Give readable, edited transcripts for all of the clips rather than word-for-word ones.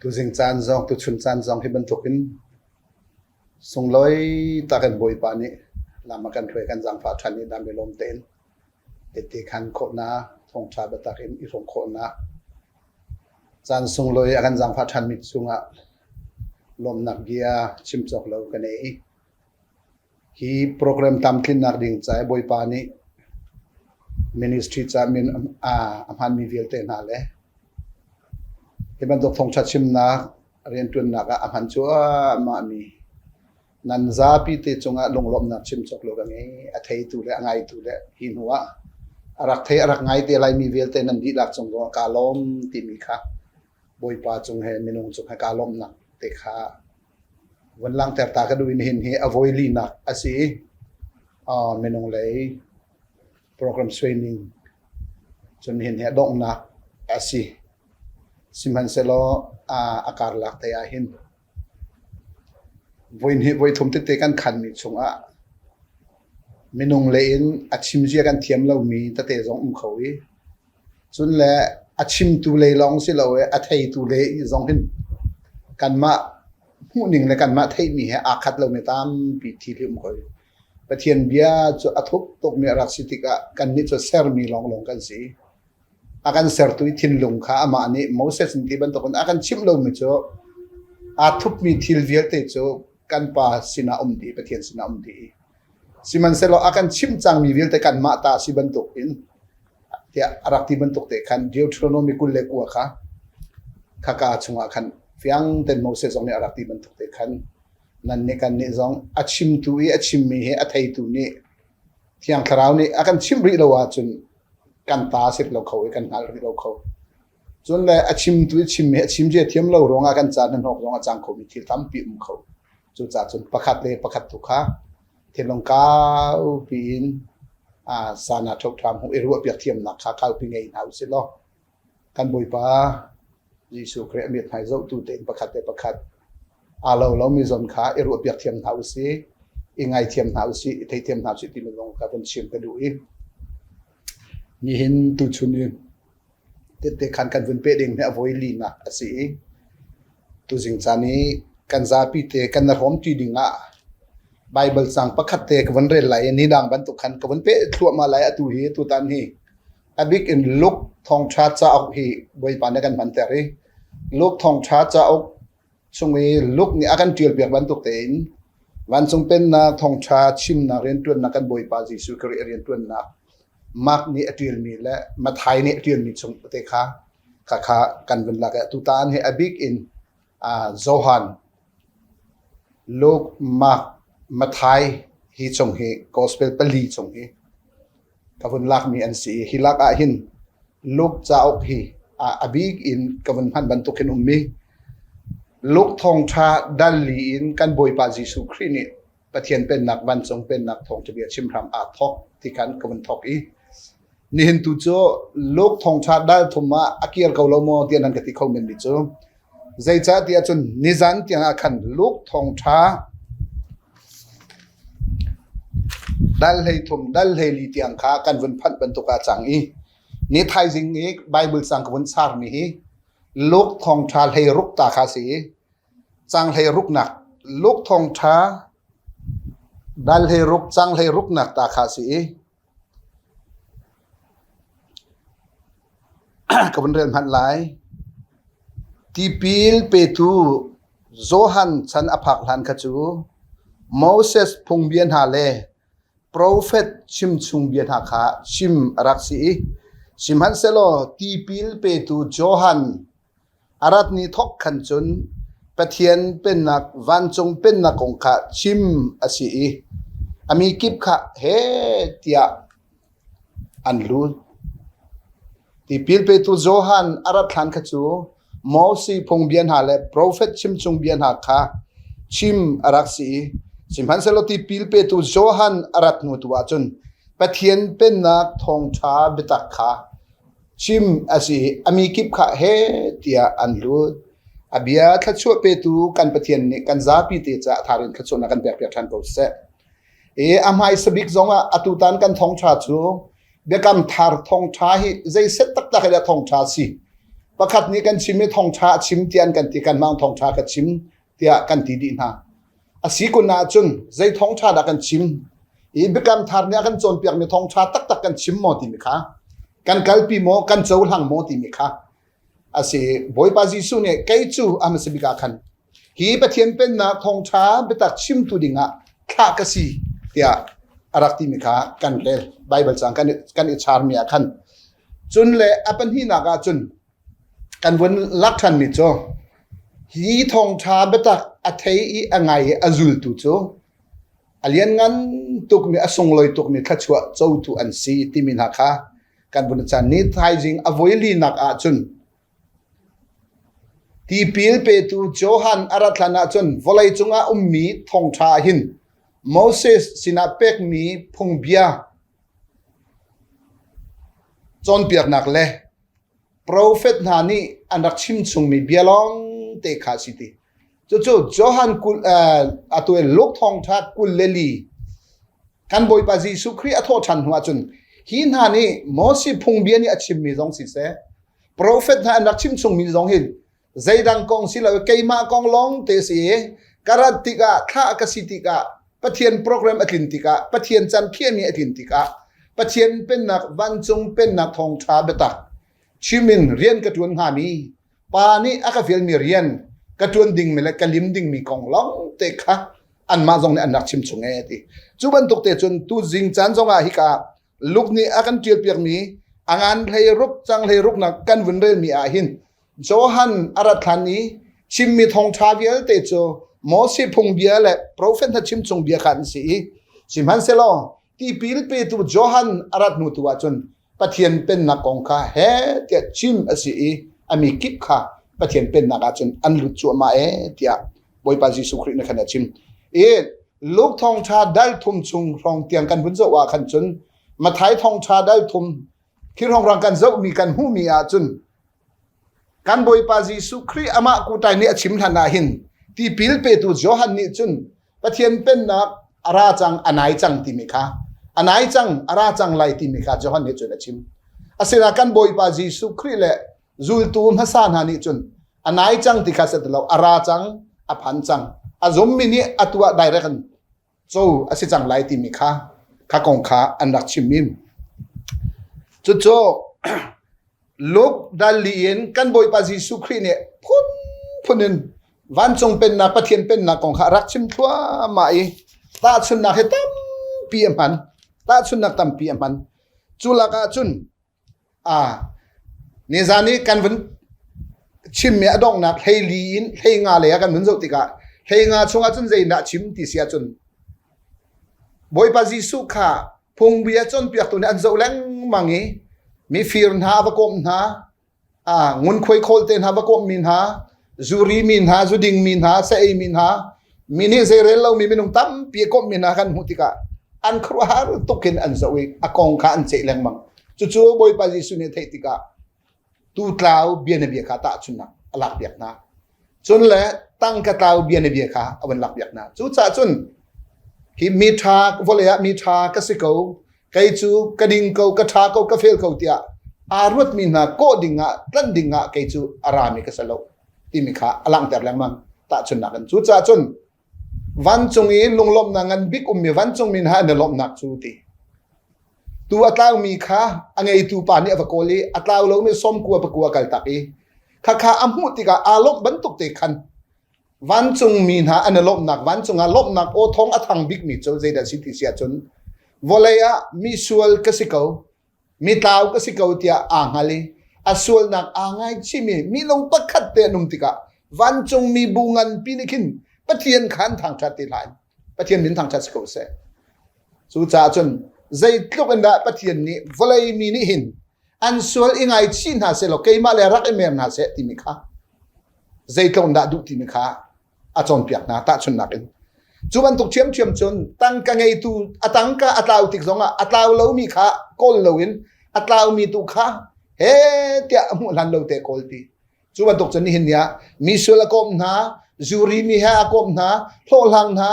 Tuzing caan zong, tuchun caan zong hi bantukin sunglawi tak in Bawipa nih lam a kan hruai kan zaangfah ṭhan i dam i lawm tein tehte khan khawhnak, thawngṭha biatak in i hrawm khawhnak caan sunglawi a kan zaangfah ṭhanmi cungah lawmhnak bia chim cawk lo ka nei. Hi program tlamtlinnak ding ca i Bawipa nih ministry ca min a hmanmi vialte hna le hi bantuk thawngṭha chimnak rianṭuannak ah a hman cuahmahmi nan zapi te cungah lunglawmhnak chim cawk lo ka ngei. A theitu le a ngaitu le hi hnu ah a rak thei a rak ngai te laimi vialte nan dihlak cung zongah kaa lawm timi kha Bawipa cung he minung cung he kaa lawmhnak te kha Von langhter ta ka duh i nihin hi a voi linak a si i minung lei program suaining cun nihin hi a donghnak a si. Sihmanhsehlaw a karlak te ah hin voihnih voithum tete kan khanmi chungah minung lei in a chimzia kan thiam lomi tete zong um kho i Cun le a chimtu lei lawng si lo i a theitu lei zong hin kanmah hmuhning le kanmah theihmi he aa khat lomi tampi thil hi um ko. Pathian bia cu a thuk tukmi a rak si tikah kannih cu sermi lawnglawng kan si. A kan sertu i thinlung kha amah nih Moses ti bantukin a kan chimh lomi cu aa thupmi thil vialte cu kan Pa sinah um dih, Pathian sinah um dih. Sihmanhsehlaw a kan chimh cangmi vialte kanmah ta si bantukin tiah a rak ti bantuk te khan Deuteronomy 29 kha khaka chungah khan fiang ten Moses zong nih a rak ti bantuk te khan nan nih kan nih zong a chimtu i a chimmi he a theitu nih Thiang Thlarau nih a kan chimh rih lo ahcun kan ta si lo kho i kan hngal rih lo kho. Cun le a chimtu i chimmi a chim zia thiam lo ruangah kan ca hnahnawk zong a cang khomi thil tampi um kho. Cucaah cun pakhat le pakhat tu kha thinlung kaupi in sana ṭhoṭham hmuh i ruahpiak thiamnak kha kaupi ngei hna usih law kan Bawipa Jesuh Khrih a mithmai zohtu tein pakhat le pakhat aa lo lomi zawn kha i ruahpiak thiam hna usih, i ngaithiam hna usih, i theithiam hna usih timi zong kha vun chim ka duh i nihin tuchun i tette khan kan vun peh ding hi a voi linak a si i tuzing caan i kan zapi te kan na hrawmṭi ding ah Baibal cang pakhat te ka vun rel lai i ni dang bantuk khan ka vun peh thluahmah lai atu hi tutan hi a bik in Luke thawngṭha cauk hi Bawipa nih a kan hmanter i Luke thawngṭha cauk chung i Luke nih a kan ṭialpiak bantuk tein vancung pennak thawngṭha chimnak rianṭuannak kan Bawipa Jesuh Khrih rianṭuannak Mark nih a ṭialmi le Matthai nih a ṭialmi chung te kha kha kan vun lak i tutan hi a bik in Johan, Luke, Mark, Matthai hi chung hi gospel pali chung hi ka vun lakmi an si i hi lak ah hin Luke cauk hi a bik in ka vun hman bantuk hin ummi Luke thawngṭha dal li in kan Bawipa Jesuh Khrih nih Pathian pennak vancung pennak thawngṭha bia chim hram aa thawk ti khan ka vun thawk i nihin tu cu Luke thawngṭha dal thum ah a kir ko lo maw tiah nan ka ti kho men mi cu zeicah tiah cun nizan tiang ah khan Luke thawngṭha dal 13 dal 14 tiang kha kan vun phanh bantuk ah cang i ni thaizing i Bible cang ka vun charmi hi Luke thawngṭha 16 ta kha si i cang 16 nak Luke thawngṭha dal 16 cang 16 nak ta kha si i ka vun rel hmanh lai. Tipil petu Johan chan a phak hlan kha cu Moses phungbia hna le profet chimchung bia hna kha chim a rak si i sihmanhsehlaw tipil petu Johan a rat ni thawk khan cun Pathian pennak vancung pennak kong kha chim a si i a mi kip kha heh tiah an lut. Tipil petu Johan a rat hlan kha cu Moses phungbia hna le profet chimchung bia hna kha chim a rak si i sihmanhsehlaw tipil petu Johan a rat hnu tu ah cun Pathian pennak thawngṭha biatak kha chim a si i a mi kip kha heh tiah an lut. A bia thluachuah petu kan Pathian nih kan zapi te caah a thar in thluachuahnak kan pekpiak ṭhan ko seh. I a hmaisa bik zongah atutan kan thawngṭha cu Biakam Thar thawngṭha hi zei set taktak hi dah thawngṭha si? Pakhat nih kan chim i thawngṭha a chim tiah an kan ti, kanmah thawngṭha ka chim tiah kan ti dih hna. A si kun ahcun zei thawngṭha dah kan chim? I Biakam Thar nih a kan cawnpiakmi thawngṭha taktak kan chim maw timi kha kan kalpi maw, kan cohlang maw timi kha a si. Bawipa Jesuh nih kei cu a hmasa bik ah khan hi Pathian Pennak thawngṭha biatak chimtu dingah thlah ka si tiah a rak timi kha kan rel. Baibal cang kan i, kan i charmi ah khan. Cun le a pahnihnak ah cun kan vun lak ṭhanmi cu hi thawngṭha biatak a thei i a ngai i a zultu cu a lianngan tukmi a sunglawi tukmi thluachuah cotu an si timi hna kha kan vun chan ni thaizing a voi linak ah cun tipil petu Johan a rat hlan ah cun vawlei cungah ummi thawngṭha hin Moses sinah pekmi phungbia cawnpiaknak le Profet hna nih an rak chim chungmi bia lawng te kha a si ti. Cucu Johan kul, uh, atu in Luke thawngṭha 24 kan Bawipa Jesuh Khrih a thawh ṭhan hnu ahcun hi hna nih Moses phungbia nih a chimmi zong siseh, profet hna an rak chim chungmi zong hin zeidang kong si lo keimah kong lawng te si i ka rat tikah thlah ka si tikah Pathian program a tlin tikah Pathian can khiahmi a tlin tikah Pathian pennak vancung pennak thawngṭha biatak chim in rian ka ṭuan hngami pa nih a ka fialmi rian ka ṭuan dingmi le ka lim dingmi kong lawng te kha anmah zong nih an rak chim chung e ti cu bantuk te cun tu zing caan zong ah hika Luke nih a kan ṭialpiakmi a ngan hlei ruk cang hlei ruk nak kan vun relmi ah hin Johan a rat hlan i chimmi thawngṭha vialte cu Moses phungbia le profet hna chimchung bia kha an si i sihmanhsehlaw tipil petu Johan a rat hnu tu ahcun Pathian pennak kong kha he tiah chim a si i a mi kip kha Pathian pennak ahcun an lut cuahmah ee tiah Bawipa Jesuh Khrih nih khan a chim. I Luke thawngṭha dal thum chung hrawng tiang kan vun zoh ah khan cun Matthai thawngṭha dal thum khi hrawnghrang kan zohmi kan hmuhmi ahcun Kan Bawipa Jesuh Khrih amah kutai nih a chim hlan ah hin tipil petu Johan nih cun Pathian pennak a ra cang a nai cang timi kha a nai cang a ra cang lai timi kha Johan nih cun a chim. Asinain kan Bawipa Jesuh Khrih le zultu hmasa hna nih cun a nai cang ti kha si ti lo a ra cang a phan cang a zummi nih a tuah direct in co a si cang lai timi kha kha kong kha an rak chim i cucu Luke dal li in kan Bawipa Jesuh Khrih nih phunphun in vancung pennak Pathian pennak kong kha a rak chim thluahmah i tahchunhnak hi tampi a hman tahchunhnak tampi a hman cu lakah cun Nizan i kan vun chimmi a donghnak hleili in hleinga lei ah kan vun zoh tikah hleinga chungah cun zeidah chim ti si ahcun Bawipa Jesuh kha phungbia cawnpiaktu nih an zoh lengmang i mifir hna a va kawmh hna, ngunkhuai khawlte hna va kawmhmi hna, zuri mi hna, zuding mi hna, sa ei mi hna, mi nih zeirel lomi minung tampi a kawmhmi hna kan hmuh tikah an khuaruahhar tuk in an zoh i a kong kha an ceih lengmang. Cucu Bawipa Jesuh nih a theih tikah tutlau bianabia kha tahchunhnak a lakpiak hna. Cun le tangka tlau bianabia kha a van lakpiak hna. Cucaah cun hi mi ṭha vawlei ah mi ṭha ka si ko, kei cu ka ding ko, ka ṭha ko, ka fel ko tiah aa ruatmi hna kawh ding ah, tlanh ding ah kei cu a rami ka si lo timi kha a langhter lengmang tahchunhnak in. Cucaah cun vancung i lunglawmhnak ngan bik ummi vancungmi hna an i lawmhnak cu ti. Tu a tlaumi kha a ngeitu pa nih a va kawl i a tlau lomi sawmkua pakua kaltak i khakha a hmuh tikah aa lawmh bantuk te khan vancungmi hna an i lawmhnak vancung ah lawmhnak aw thawng a thang bikmi cu zeidah si ti si ahcun vawlei ah mi sual ka si ko mi tlau ka si ko tiah aa hngal i a sualnak aa ngaichihmi minung pakhat te an um tikah vancungmi bu nganpi nih khin Pathian kha an thangṭhat ti hlah Pathian min thangṭhat si ko seh cucaah cun zeitluk in dah Pathian nih vawlei mi nih hin an sual i ngaichih hna seh law keimah le rak i mer hna seh timi kha zeitluk in dah duh timi kha a cawnpiak hna tahchunhnak in cu bantuk ṭhiamṭhiam cun tangka ngeitu a tangka a tlau tik zongah a tlau lomi kha kawl loin a tlaumi tu kha he tiah a hmuh hlan lo te kawl ti cu bantuk cun nihin ni ah mi sual a kawm hna zuri mi he a kawm hna hlawhhlang hna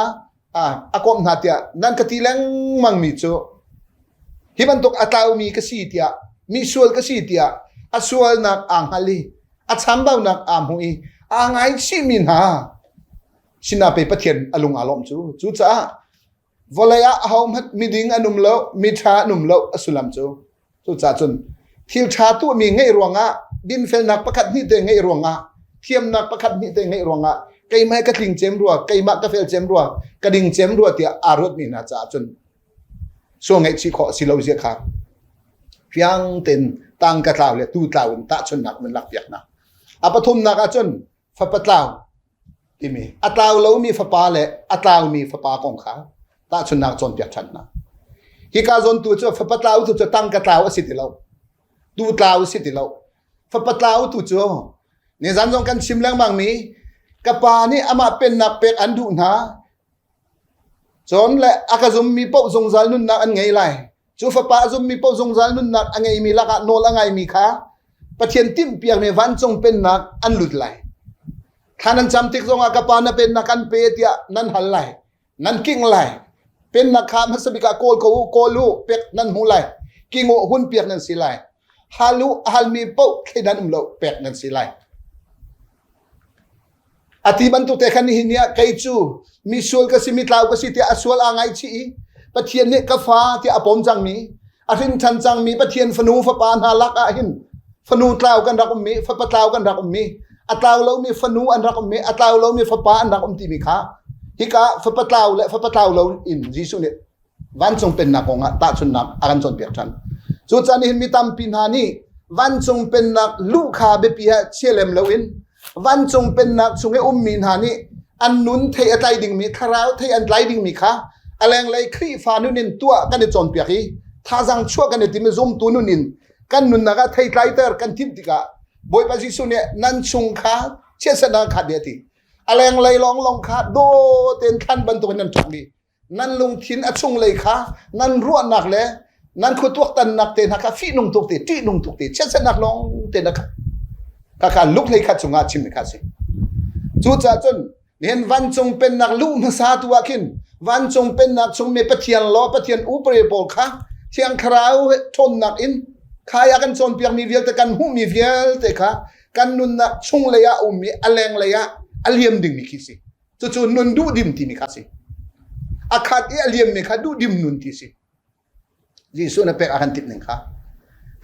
a kawm hna tiah nan ka ti lengmang mi cu hi bantuk a tlaumi ka si tiah mi sual ka si tiah a sualnak aa hngal i. A chambaunak aa hmu i aa ngaichihmi hna sinah pei Pathian a lung aa lawmh cu. Cucaah vawlei ah ahohmanh miding an um lo, miṭha an um lo a sullam cu. Cucaah cun thil ṭha tuahmi ngeih ruangah dinfelnak pakhat hnih te ngeih ruangah thiamnak pakhat hnih te ngeih ruangah keimah ka tling cem rua, keimah ka fel cem rua, ka ding cem rua tiah aa ruatmi hna caah cun sual ngaihchih khawh a si lo zia kha fiang tein tangka tlau le tu tlau in tahchunhnak nan lakpiak hna. A pathumnak ah cun fapa tlau timi a tlau lomi fapa le a tlaumi fapa kong kha tahchunhnak cawnpiak ṭhan hna. Hika zawn tu cu fapa tlau tu cu tangka tlau a si ti lo. Tu tlau a si ti lo. Fapa tlau tu cu nizan zong kan chim lengmang mi ka pa nih amah pennak pek an duh hna Cun le a ka zummi paoh zungzal nunnak an ngei lai. Cu fapa a zummi paoh zungzal nunnak a ngeimi lakah nawl a ngaimi kha Pathian timhpiakmi vancung pennak an lut lai. Thla nan cam tik zongah ka pa na pennak kan pe tiah nan hal lai. Nan king lai. Pennak kha hmasa bik ah kawl ko u, kawl u, pek nan hmu lai. King u, hun piak nan si lai. Hal u, a halmi paoh thleidan um lo pek nan si lai. A ti bantuk te khan nihin ni ah kei cu misual ka si mitlau ka si tiah a sual aa ngaihchih i Pathian nih ka fa tiah a pom cangmi a hrin ṭhan cangmi Pathian fanu fapa hna lak ah hin fanu tlau kan rak ummi fapa tlau kan rak ummi a tlau lomi fanu an rak ummi a tlau lomi fapa an rak um timi kha hika fapa tlau le fapa tlau lo in Jesuh nih vancung pennak kong ah tahchunhnak a kan cawnpiak ṭhan. Cucaah nihin mi tampi hna nih vancung pennak luh kha biapi ah chia lem loin vancung pennak chung i ummi hna nih an nun thei a tlai dingmi thlarau thei an tlai dingmi kha a lenglei Khrihfa nun in tuah kan i cawnpiak i thazaang chuah kan i tim i zumtu nun in kan nunnak ah thei tlaiter kan timh tikah Bawipa Jesuh nih nan chung kha chiatsernak kha bia ti a lenglei lawnglawng kha daw tein thlan bantukin nan ṭhangmi Nan lungthin a chunglei kha nan ruahnak le nan khuatuaktannak te hna kha fihnung tuk te, ṭihnung tuk te, chiatsernak lawng te na kha kha lukhlei kha cungah chimmi kha a si. Cucaah cun nihin vancung pennak luh hmasa tu ah khin vancung pennak chung mi Pathian law Pathian upare pawl kha Thiang Thlarau ṭhawnnak in khai a kan cawnpiakmi vialte kan hmuhmi vialte kha kan nunnak chunglei ah a ummi a lenglei ah a liam dingmi khi si. Cucu nun duhdim timi kha a si. A khat i a liammi kha duhdim nun ti si. Jesuh na pek a kan timh ning kha.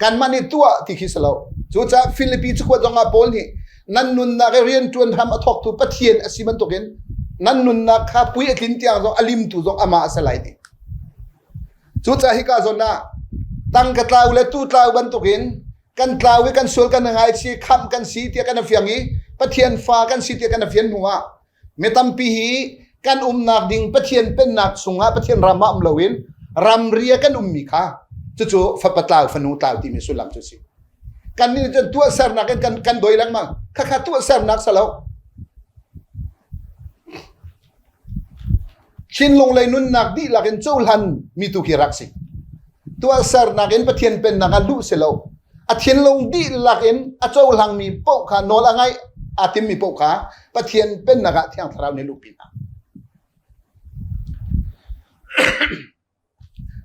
Kanmah nih tuah ti khi si lo. Cucaah Filipi cakuat zongah Paul nih nan nunnak i rianṭuan hram a thawktu Pathian a si bantukin nan nunnak kha pui a tlin tiang zong a limtu zong amah a si lai ti. Cucaah hika zawn ah tangka tlau le tu tlau bantukin kan tlau i kan sual kan ngaichih khamh kan si tiah kan fiang i Pathian fa kan si tiah kan fian hnu ah mi tampi hi kan umnak ding Pathian pennak chungah Pathian ram ah um loin ramri ah kan ummi kha cucu fapa tlau fanu tlau timi sullam cu si kan nih cun tuahsernak in kan kan doi lengmang khakha tuahsernak salo Thinlung lei nunnak dihlak in cohlan mi tu khi rak si. Tuahsernak in Pathian pennak ah luh si lo. A thinlung dihlak in a cohlangmi paoh kha nawl a ngaih aa timmi paoh kha Pathian pennak ah Thiang Thlarau nih luhpi hna.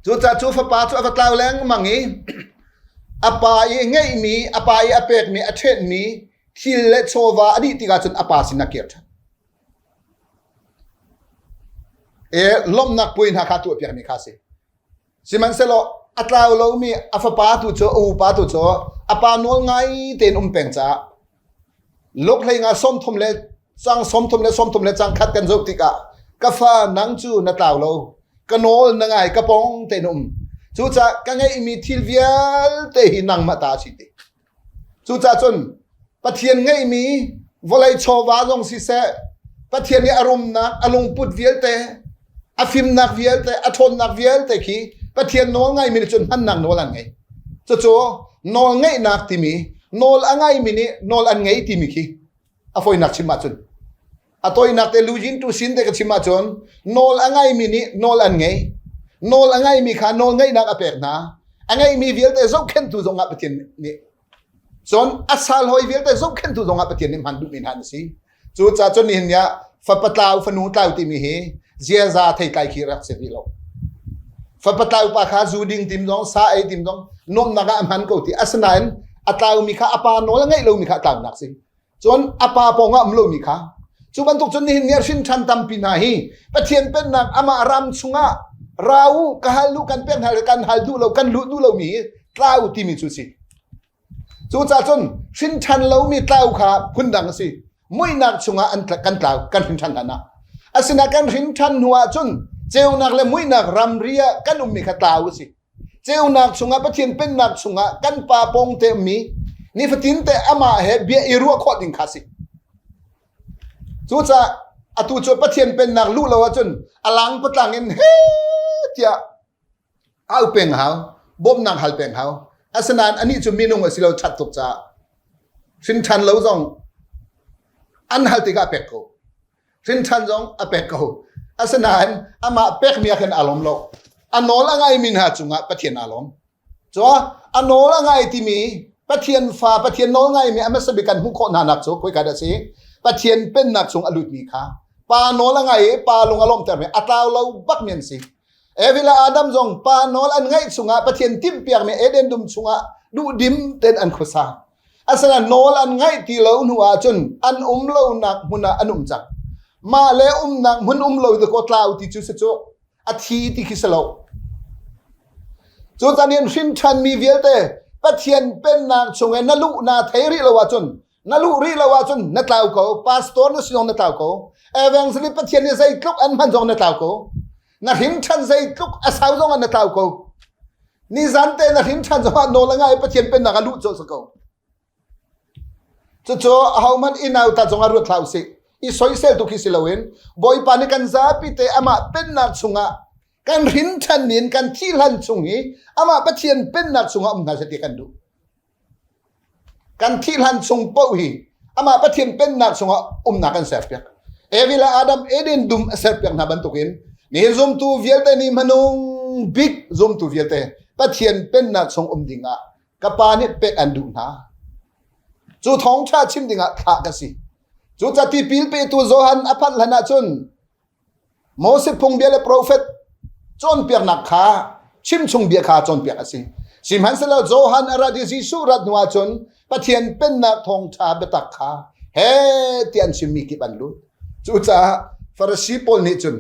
Cucaah cu fapa cu a va tlau lengmang i a pa i ngeihmi, a pa i a pekmi, a ṭhenhmi thil le chawva a dih tikah cun a pa sin a kir ṭhan. E lawmhnak puai hna kha tuahpiakmi kha a si. Sihmanhsehlaw a tlau lomi a fapa tu cu a upa tu cu a pa nawl ngai tein um peng caah Luk hlei nga 30 le cang 30 le 30 le cang khat kan zoh tikah ka fa nang cu na tlau lo ka nawl na ngai ka pong te na um cucaah ka ngeihmi thil vialte hi nangmah ta a si ti cucaah cun Pathian ngeihmi vawlei chawva zong siseh Pathian nih a rumnak a lungput vialte a fimnak vialte a ṭhawnnak vialte khi Pathian nawl ngaimi nih cun hmannak nawl an ngei cucu nawl ngeihnak timi nawl a ngaimi nih nawl an ngei timi khi a fawinak chim ahcun a tawinak te lujin tu sin te ka chim ahcun nawl a ngaimi nih nawl an ngei nawl a ngaimi kha nawl ngeihnak a pek hna a ngeihmi vialte zohkhenhtu zongah Pathian nih cun a sal hoi vialte zohkhenhtu zongah Pathian nih hman duhmi hna an si Cucaah cun nihin ni ah fapa tlau fanu tlau timi hi ziaza theitlai khi rak si rih lo. Fapa tlau pa kha zu ding tim zong sa ei tim zong nuamhnak ah a hman ko ti asinain A tlaumi kha a pa nawl a ngaih lomi kha a tlaunak si. Cun a pa pawng ah um lomi kha cu bantuk cun nihin ni ah hrin ṭhan tampi hna hi Pathian pennak amah ram chungah ra u ka hal u kan pek hna kan hal duh lo kan luh duh lomi hi tlau timi cu si. Cucaah cun hrin ṭhan lomi tlau kha phundang a si. Muihnak chungah an kan tlau kan hrin ṭhan hlan ah. Asinain kan hrin ṭhan hnu ah cun ceunak le muihnak ramri ah kan ummi kha tlau a si. Ceunak chungah Pathian pennak chungah kan pa pawng te ummi nifatin te amah he bia i ruah khawh ding kha si. Cucaah atu cu Pathian pennak luh lo ahcun a lang patlang in he tiah au peng hau, bawmhnak hal peng hau. Asinain anih cu minung a si lo ṭhat tuk caah hrin ṭhan lo zong an hal tikah pek ko. Hrinṭhan zong a pek ko. Asinain amah pekmi ah khan aa lawm lo. A nawl a ngaimi hna cungah Pathian aa lawm. Cua a nawl a ngai timi Pathian fa Pathian nawl ngaimi a hmasa bik kan hmuh khawh hna nak cu khoika dah si? Pathian pennak chung a lutmi kha pa nawl a ngai i pa lung a lawmhtermi a tlau lo bakmi an si. Evi le Adam zong pa nawl an ngaih chungah Pathian timhpiakmi Eden dum chungah duhdim tein an khuasa. Asinain nawl an ngaih ti lo hnu ahcun an um lonak hmun ah an um cang. Mah le umnak hmun um lo dakaw tlau ti cu si cu a thi ti khi si lo. Cu can in hrin ṭhanmi vialte Pathian pennak chung i na luh naa thei rih lo ahcun na luh rih lo ahcun na tlau ko. Pastor na si zong na tlau ko. Evangelist Pathian nih zeitluk an hman zong na tlau ko. Na hrin ṭhan zeitluk a sau zong ah na tlau ko. Nizan te na hrin ṭhan zongah nawl a ngai Pathian pennak ah luh colh si ko. Cucu ahohmanh i nauta zongah ruat hlah usih. I soisel tu khi si loin Bawipa nih kan zapi te amah pennak chungah kan hrin ṭhan in kan thih hlan chung hi amah Pathian pennak chungah um hna seh ti kan duh. Kan thih hlan chung paoh hi amah Pathian pennak chungah umnak kan serpiak. Evi le Adam Eden dum a serpiak hna bantukin nihin zumtu vialte nih hmanung bik zumtu vialte Pathian pennak chung um dingah ka pa nih pek an duh hna. Cu thawngṭha chim dingah thlah ka si. Cu ca tipil petu Johan a phanh hlan ahcun Moses phungbia le profet cawnpiaknak kha chimchung bia kha cawnpiak a si. Sihmanhsehlaw Johan a rat i Jesuh rat hnu ahcun Pathian pennak thawngṭha biatak kha he ti an chimmi kip an lut. Cucaah Farasi pawl nih cun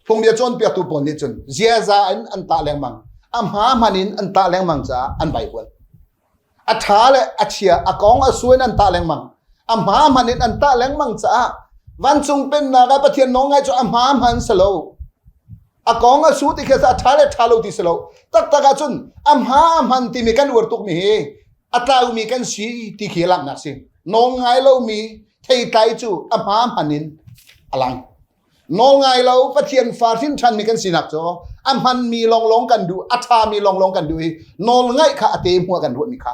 phungbia cawnpiaktu pawl nih cun ziaza in an tah lengmang. A hma hman in an tah lengmang caah an vaivuan. A ṭha le a chia a kong a su in an tah lengmang. A hma hman in an tah lengmang caah vancung pennak ah Pathian nawl cu a hma hman si lo. A kong a su ti khi a ṭha le ṭha lo ti si lo. Taktak ahcun a hma hman timi kan uar tukmi hi a tlaumi kan si ti khi langhnak si. Nawl ngai lomi theitlai cu a hma hman in a lang. Nawlngai lo Pathian fa hrin ṭhanmi kan sinak cu a hmanmi lawnglawng kan duh, a ṭhami lawnglawng kan duh i nawlngaih kha a te hmuh kan ruahmi kha.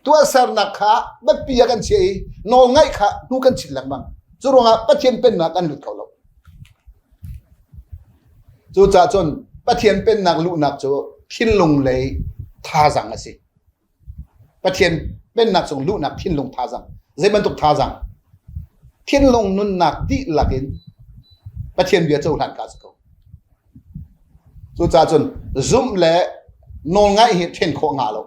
Tuahsernak kha biapi ah kan chiah i nawlngaih kha hnu kan chit lengmang. Cu ruangah Pathian pennak kan lut kho lo. Cucaah cun Pathian pennak luhnak cu thinlung lei thazaang a si. Pathian pennak chung luhnak thinlung thazaang zei bantuk thazaang thinlung nunnak dihlak in Pathian bia cohlan ka si ko. Cucaah cun zumh le nawlngaih hi then khawh nga lo.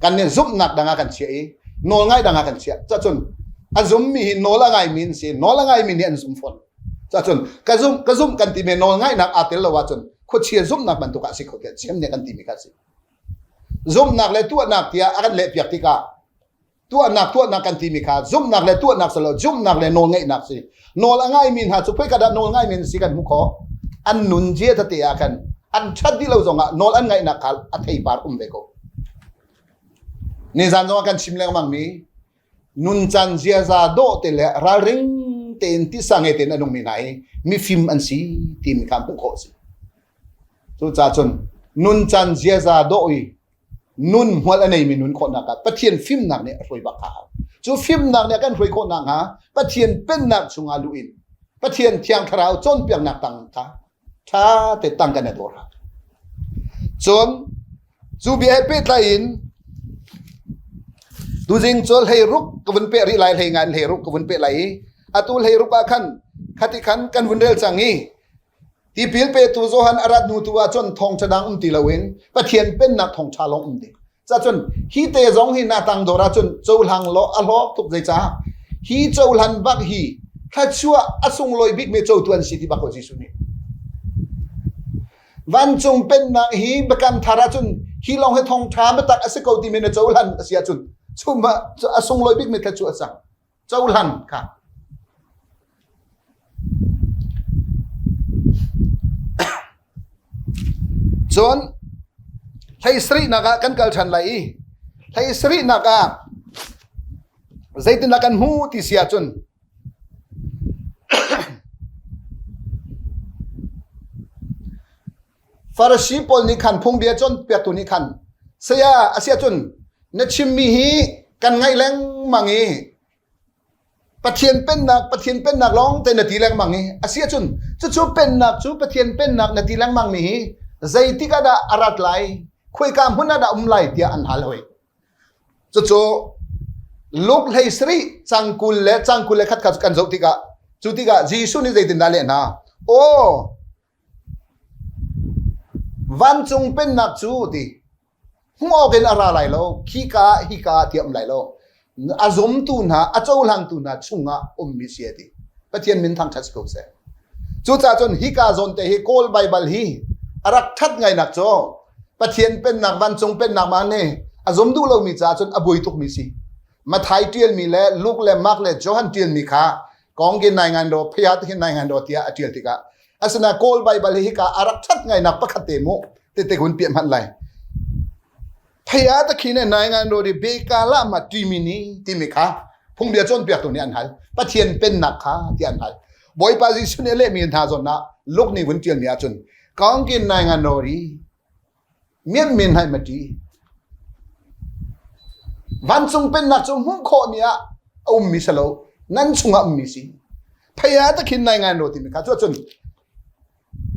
Kan nih zumhnak dang ah kan chiah i nawlngaih dang ah kan chiah. Cacun a zummi hi nawl a ngaimi an si. Nawl a ngaimi nih an zum fawn. Cacun ka zumh ka zumh kan timi nawlngaihnak aa tel lo ahcun khuachia zumhnak bantuk ah a si kho tiah chiam nih kan timi kha a si. Zumhnak le tuahnak tiah a kan lehpiak tikah tuahnak tuahnak kan timi kha zumhnak le tuahnak si lo zumhnak le nawlngeihnak si. Nawl a ngaimi hna cu khoika dah nawl ngaimi an si kan hmuh khawh. An nun zia tete ah khan an ṭhat dih lo zongah nawl an ngaihnak kha a theipar um ve ko. Nizan zongah kan chim lengmang mi nuncan ziaza dawh te le ralring tein tisa ngei tein a nungmi hna hi mifim an si timi kha hmuh khawh a si. Cucaah cun nuncan ziaza dawh i nun hmual a neimi nun khawhnak ah Pathian fimnak nih a hruai bak kha hau. Cu fimnak nih a kan hruai khawh nakhnga Pathian pennak chungah luh in Pathian Thiang Thlarau cawnpiaknak tang kha ṭha te tang kan i dawr. Cun cu bia he pehtlai in tuzing cu hleiruk ka vun peh rih lai hlei ngan hleiruk ka vun peh lai i atu hleiruk ah khan khati khan kan vun rel cang i Tipil petu Johan a rat hnu tu ah cun thawngṭha dang um ti loin Pathian pennak thawngṭha lawng um ding. Cacun hi te zong hi na tang dawr ahcun cohlang law a hlawk tuk zeicah hi cohlan bak hi thluachuah a sunglawi bikmi cotu an si ti bak ko Jesuh nih. Vancung pennak hi biakam thar ahcun hi lawng hi thawngṭha biatak a si ko timi na cohlan a si ahcun chumah a sunglawi bikmi thluachuah a cang. Cohlan kha. Cun hlei sarihnak ah kan kal ṭhan lai i hlei sarihnak ah zeitindah kan hmuh ti si ahcun Farasi pawl nih khan phungbia cawnpiaktu nih khan saya a si ahcun na chimmi hi kan ngaih lengmang i Pathian pennak Pathian pennak lawng te na ti lengmang i a si ahcun cucu pennak cu Pathian pennak na ti lengmang mi hi zeitik ah dah a rat lai khuaika hmun ah dah um lai tiah an hal hoi. Cucu Luke hlei sarih cang 20 le cang 21 kha kan zoh tikah cu tikah Jesuh nih zeitindah a leh hna? Aw Vancung pennak cu ti hmuh awk in a ra lai lo, khika ah hika ah ti a um lai lo. A zumtu hna, a cohlangtu hna chungah ummi si a ti. Pathian min thangṭhat si ko seh. Cucaah cun hika zawn te hi Kawl Baibal hi a rak ṭhat ngainak cu Pathian pennak, vancung pennak ma nih a zum duh lomi caah cun a buai tukmi si. Mathai ṭialmi le Luke le Mark le Johan ṭialmi kha kong nai ngan ro phaya te nai ngan ro tiah a ṭial tikah asina Kawl Baibal hi hika a rak ṭhat ngainak pakhat te mu tete hun piah hmanh lai. Phaya te khi ne nai ngan ro di beka la ma timi ni timi kha phungbia cawnpiaktu nih an hal. Pathian pennak kha ti an hal. Bawipa Jesuh nih a lehmi hna zawn ah Luke nih vun ṭialmi ahcun kong kin nai ngan ro ri Mianmin hai ma ṭi. Vancung pennak cu hmuh khawhmi ah a ummi si lo, nan chungah ummi si. Phei ah takhin nai ngai lo timi kha cu cun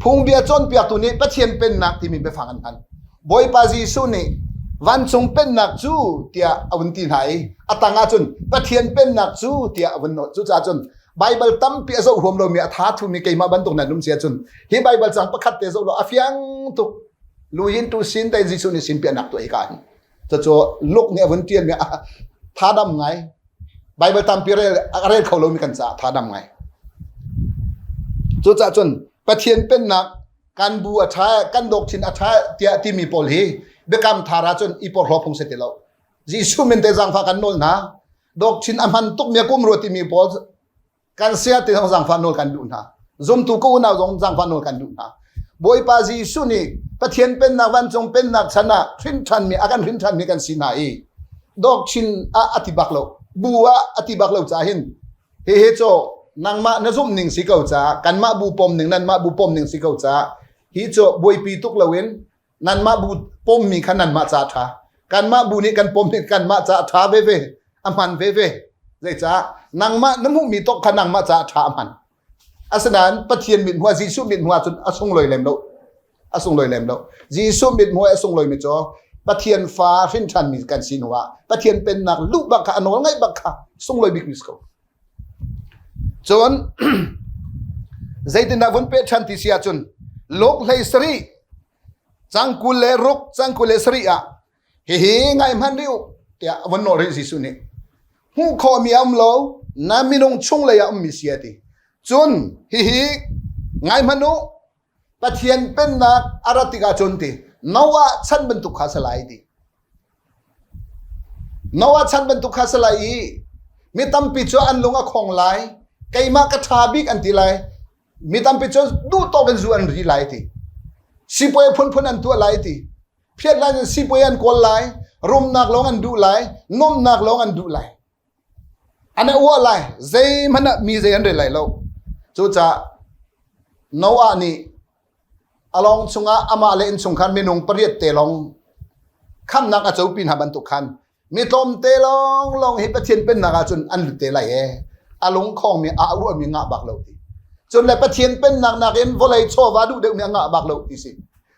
phungbia cawnpiaktu nih Pathian pennak timi biafang an hman. Bawipa Jesuh nih vancung pennak cu tiah a vun ti hna i a tang ah cun Pathian pennak cu tiah a vun nawt. Cucaah cun Baibal tampi a zoh huam lomi a tha thumi keimah bantuk nan um si ahcun hi Baibal cang pakhat te zoh law a fiang tuk. Luyin tu sin te Jesuh nih sin piahnak tuah hi ka hin. Cucu Luke nih a vun tialmi tha dam ngai. Baibal tampi rel a rel kho lomi kan caah tha dam ngai. Cucaah cun Pathian pennak kan bu a ṭha kan dawk chin a ṭha tiah timi pawl hi biakam thar ahcun i porhlaw phung si ti lo. Jesuh min te zaangfah kan nawl hna. Dawk chin a hman tuk mi a kum rua timi pawl kan sia ti zong zaangfah nawl kan duh hna. Zumtu ka unau zong zaangfah nawl kan duh hna. Bawipa Jesuh nih Pathian pennak vancung pennak chan ah hrin ṭhanmi a kan hrin ṭhanmi kan si hna i dawk chin ah a ti bak lo bu ah a ti bak lo caah hin hihi cu nangmah na zumh ning si ko caah kanmah bu pom ning nanmah bu pom ning si ko caah hi cu buaipi tuk loin nanmah bu pommi kha nanmah ca ṭha kanmah bu nih kan pommi kanmah ca ṭha veve a hman veve zeicah nangmah na hmuhmi tok kha nangmah ca ṭha a hman asinain Pathian mit hmuh Jesuh mit hmuh ahcun a sunglawi lem lo a sunglawi lem lo Jesuh mit hmuh a sunglawi mi cu Pathian fa hrin ṭhanmi kan si hnu ah Pathian pennak luh bak kha a nawl ngaih bak kha sunglawi bik mi si ko cun zeitindah vun pe ṭhan ti si ahcun luk hlei sarih Cang 26, cang 27 ah hihi ngai hmanh rih u tiah a von nawl rih Jesuh nih. Hmuh khawhmi a um lo, na minung chunglei ah ummi si a ti. Cun hihi ngai hmanh u, Pathian pennak a rat tikah cun ti Noah chan bantuk kha si lai ti. Noah chan bantuk kha si lai i mi tampi cu an lung a khong lai, keimah ka ṭha bik an ti lai, Mi tampi cu duh tawk in zu an ri lai ti. Sipuai phunphun an tuah lai ti. Phiat lai in sipuai an kawl lai. Rumnak lawng an duh lai. Nuamhnak lawng an duh lai. An i uah lai. Zeihmanh ah mi zei an rel lai lo. Cucaah Noah nih a lawng chungah amah le innchungkhar minung pariat te lawng khamnak a copi hna bantuk khan Mi tlawmte lawnglawng hi Pathian pennak ahcun an lut te lai ee. A lungkhawngmi a ruahmi ngah bak lo ti. Cun le Pathian pennak nakin vawlei chawva duh deuhmi a ngah bak lo ti si.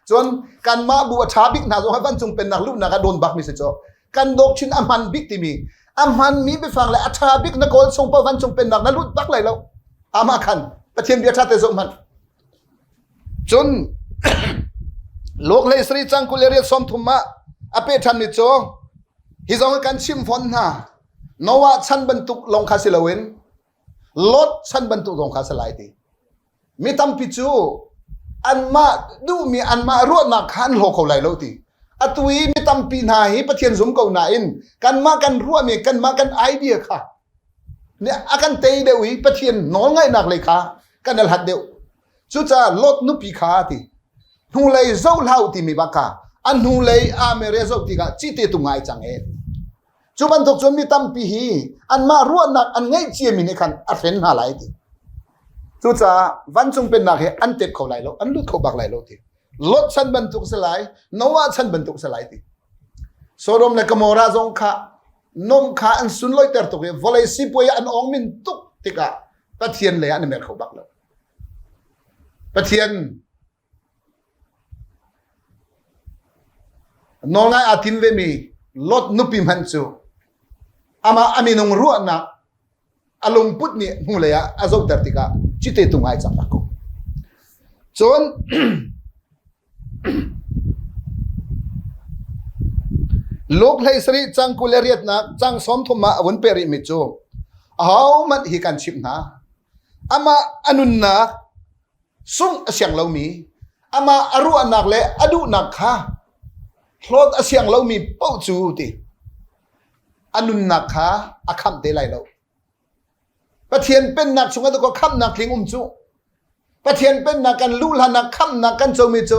Cun kanmah bu a ṭha bik hna zong hi vancung pennak luhnak ah dawn bakmi si cu. Kan dawk chin a hman bik timi a hmanmi biafang le a ṭha bik na kawl chung paoh vancung pennak na lut bak lai lo. Amah khan Pathian bia ṭha te zoh hmanh. Cun Luk hlei sarih cang 28 ah. A peh ṭhanmi cu hi zong kan chim fawn hna. Noah chan bantuk lawng kha si loin Lot chan bantuk zong kha si lai ti. Mi tampi cu anmah duhmi anmah ruahnak kha an hlaw kho lai lo ti. Atu i mi tampi hna hi Pathian zum ko nain kanmah kan ruahmi kanmah kan idea kha a kan tei deuh i Pathian nawlngaihnak lei kha kan al hat deuh. Cucaah Lot nupi kha a ti. Hnulei zoh hlah timi bak kha a hnulei aa mer i a zoh tikah cite tung ah ai cang e. Cu bantuk cun mi tampi hi anmah ruahnak an ngeih ciami nih khan a hren hna lai ti. Cucaah vancung pennak hi an tep kho lai lo, an lut kho bak lai lo ti. Lot chan bantuk si lai, Noah chan bantuk si lai ti. Sodom le Gomorrah zong kha nom kha an sunlawihter tuk i vawlei sipuai an ong min tuk tikah Pathian lei ah an i mer kho bak lo. Pathian nawlngai aa tim vemi Lot nupi hmanh cu amah a minung ruahnak a lungput nih hnulei ah a zohter tikah cite tung ai cang ko. Cun Luke hlei sarih cang 20 le riatnak cang 30 ah a vun peh rihmi cu ahohmanh hi kan chimh hna. Amah a nunnak sungh a siang lomi, amah a ruahnak le a duhnak kha hlawt a siang lomi paoh cu ti a nunnak kha a khamh te lai lo. Pathian pennak chungah dakaw khamhnak tling um cu. Pathian pennak kan luh hlanah khamhnak kan comi cu